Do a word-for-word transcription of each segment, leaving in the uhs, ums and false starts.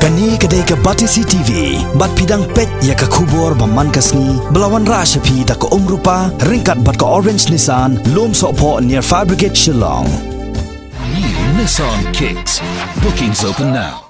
Kane ka dei ka Batesi T V, bad phi dang peit ïa ka khubor ba man ka sngi, ba la wanrah sha phi da ka Umrupa, ryngkat bad ka Orange Nissan, Lumsohphoh near Fire Brigade Shillong. New Nissan Kicks. Bookings open now.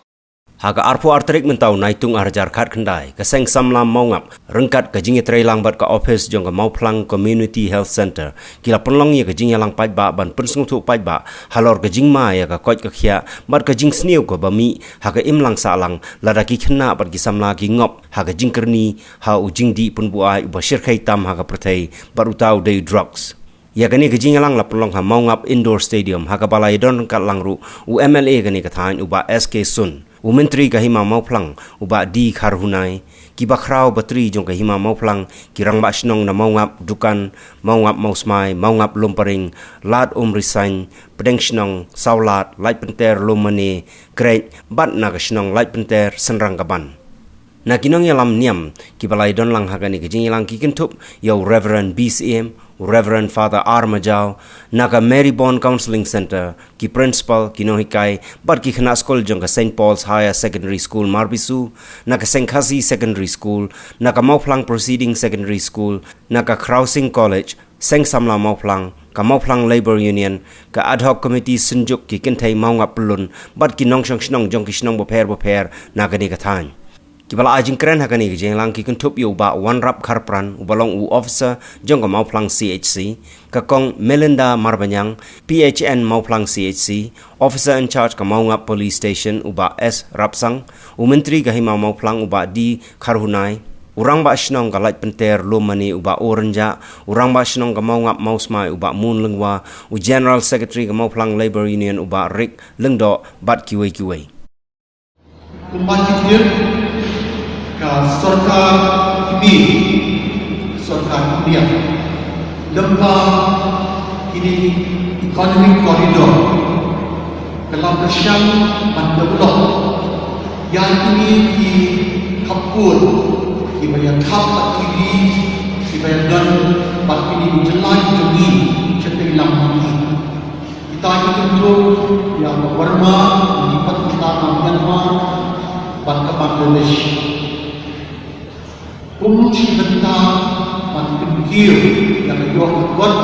Ha ka arphew ar tarik mynta u Naitung ar hajar khatkhyndai, ka Seng Samla Mawngap, ryngkat ka jingïatreilang bad ka ophis jong ka Mawphlang Community Health Centre, ki la pynlong ïa ka jingïalang paidbah ban pynsngewthuh paidbah halor ka jingma ïa ka koit ka khiah bad ka jingsniew kaba mih ha ka imlang sahlang, lada ki khynnah bad ki samla ki ngop ha ka jingkyrni ha u jingdih pynbuaid uba shyrkhei tam ha ka pyrthei, bad uta u dei u drugs. Ïa kane ka jingïalang la pynlong ha Mawngap Indoor Stadium, ha kaba la ïadon ryngkat lang ruh u M L A kane ka thaiñ, u Bah S K Sun, u Myntri ka Hima Mawphlang, u Bah D Kharhunai, ki bakhraw batri jong ka Hima Mawphlang, ki rangbah shnong na Mawngap, Dukan, Mawngap Mawsmai, Mawngap Lumparing, Lad Umrisain, Pdeng Shnong, Sawlad, Laitpynter Lumane, Krek, bad na ka shnong Laitpynter, Synrang Kaban. Na ki nongïalam niam kiba la ïadon lang ha kane ka jingïalang ki kynthup ïa u Reverend B C M, u Reverend Father R Majaw, na ka Maryborn Counselling Centre, ki principal, ki nonghikai bad ki khynnah skul jong ka Saint Paul's Higher Secondary School Marbisu, na ka Seng Khasi Secondary School, na ka Mawphlang Proceeding Secondary School, na ka Khrausing College, Seng Samla Mawphlang, ka Mawphlang Labour Union, ka Ad Hoc Committee Synjuk ki kynthei Mawngap Pyllun, bad ki nongshong shnong jong ki shnong bapher bapher na kane ka thaiñ. Kiba la ai jingkren ha kane ka jingïalang ki kynthup ïa u Bah Wanrap Kharpran, uba long u officer jong ka Mawphlang C H C, ka Kong Melinda Marbaniang, P H N Mawphlang C H C, officer in charge ka Mawngap Police Station, u Bah S Rapsang, u Myntri ka Hima Mawphlang, u Bah D Kharhunai, u rangbah shnong ka Laitpynter Lumane, u Bah O Rynjah, u rangbah shnong ka Mawngap Mawsmai, u Bah Mun Lyngwa, u General Secretary ka Mawphlang Labour Union, u Bah Rick Lyngdoh, bad kiwei kiwei. Kumba ki tip, ka sorkar ki, sorkar India, lem bad kine ki economic corridor, ka la pyrshang ban develop ïa kine ki khappud kiba ïakhap bad ki ri kiba ïadon bad kine ki jylla ki jong ngi shatei lam ki. Kita ki kynthup ïa ka Burma, ki pat kita ka Myanmar, bad ka Bangladesh. Kum shi bynta ban pynkiew ïa ka ïoh ka kot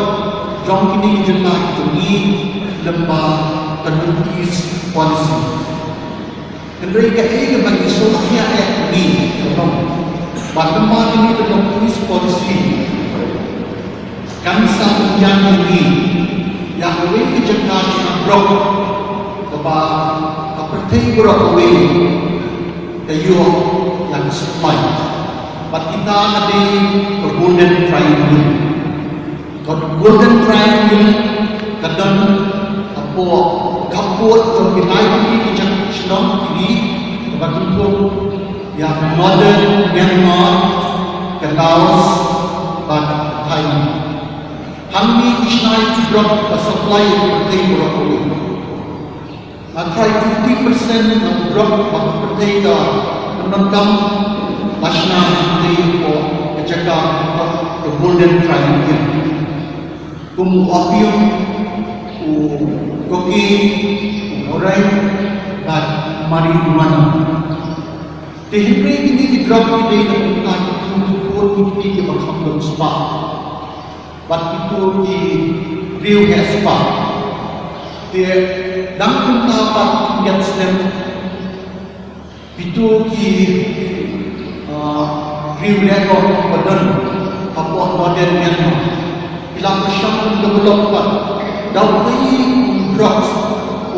jong kine ki jylla ki jong ngi, lem bad ka North East Policy. Hynrei kaei kaba ngi sngewthuh ïa ngi ka long ba lem bad kane ka North East Policy, kan sa pynjah ïa ngi ïa kawei ka jaka shna brok kaba ka pyrthei baroh kawei ka ïoh ïa ka supply. Bad kita ka dei ka Golden Triangle. Ka Golden Triangle ka don hapoh khappud jong ki lai tylli ki jaka shnong ki ri, kaba kynthup ïa ka Northern Myanmar, ka Laos, bad ka Thailand. Hangne ki shna ïa ki drok ba supply ïa ka pyrthei baroh kawei. Nga tharai fifty percent na u drok ba ka pyrthei ka pyndonkam la shna hangtei hapoh ka jaka ba ka Golden Triangle. Kum u opium, u cocaine, u heroin, bad marijuana. Te hynrei kine ki drok ki dei na bynta ki khun ki khun ki kti kiba kham don spah. Bad kito ki briew heh spah. Te dang kumta pat ki miat snem, kito ki, ah, briew lehnoh kiba don hapoh Northern Myanmar ki la pyrshang develop pat da u kynroi drugs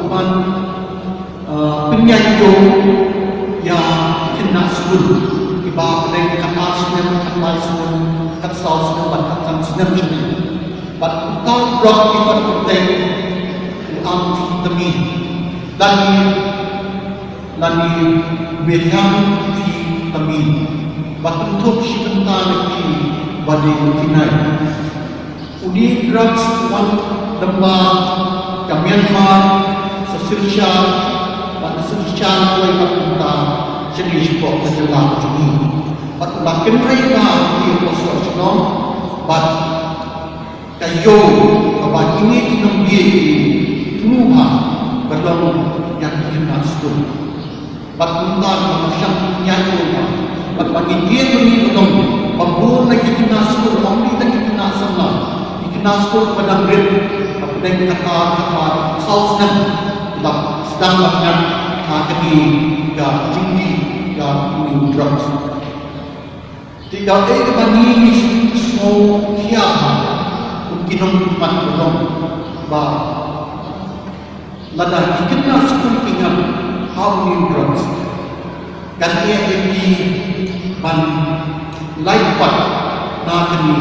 uban, ah, pynïaid ïa ki khynnah skul kiba pdeng khatar snem, khatlai snem, khatsaw snem bad khatsan snem shane. Bad uta u drok kiba pynïaid u amphetamine lane, lane methamphetamine, ba kynthup shi bynta na ki ba dei u kinai. Une u drugs u wan lyngba ka Myanmar, sa Silchar, bad na Silchar kawei pat kumta shane shapoh ka jylla ka jong ngi. Bad u la kynrei bha ïa ki hapoh shnong, bad ka ïoh kaba kine ki nongdie ki thmu bha ka long ïa ki khynnah skul. Bad kumta ka ba shah ïa u ba. Bad ba ngi ïeng ngi ba dong ba bun na ki khynnah skul, ym dei tang ki khynnah samla, ki khynnah skul ba dang rit, ba pdeng kata kata saw snem ba sdang ba ngat ha kane ka jingdih ka une u drugs. Te ka ei kaba ngi ngi sngewkhia ha kum ki nongmihkhmat ba dong ba lada ki khynnah skul ki ngam ha une u drugs, kan ïa ki ban lait pat na kane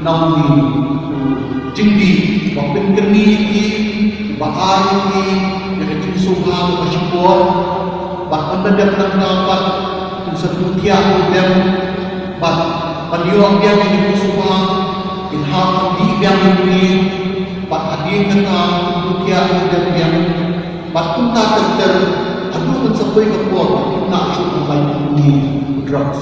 na une u jingdih ba pynkynmaw ïa ki, ba ai ïa ki ïa ka jingsngewbha kaba shipor. Bad ynda dep nangta pat kin sa tu thiah tu dem, bad ban ïoh biang ïa ka jingsngewbha, kin hap ban dih biang ïa une, bad hadien kata tu thiah tu dem biang. Bad kumta ter ter haduh ban sa poi ka por ba kin nang shu ban lait ïa une u drugs.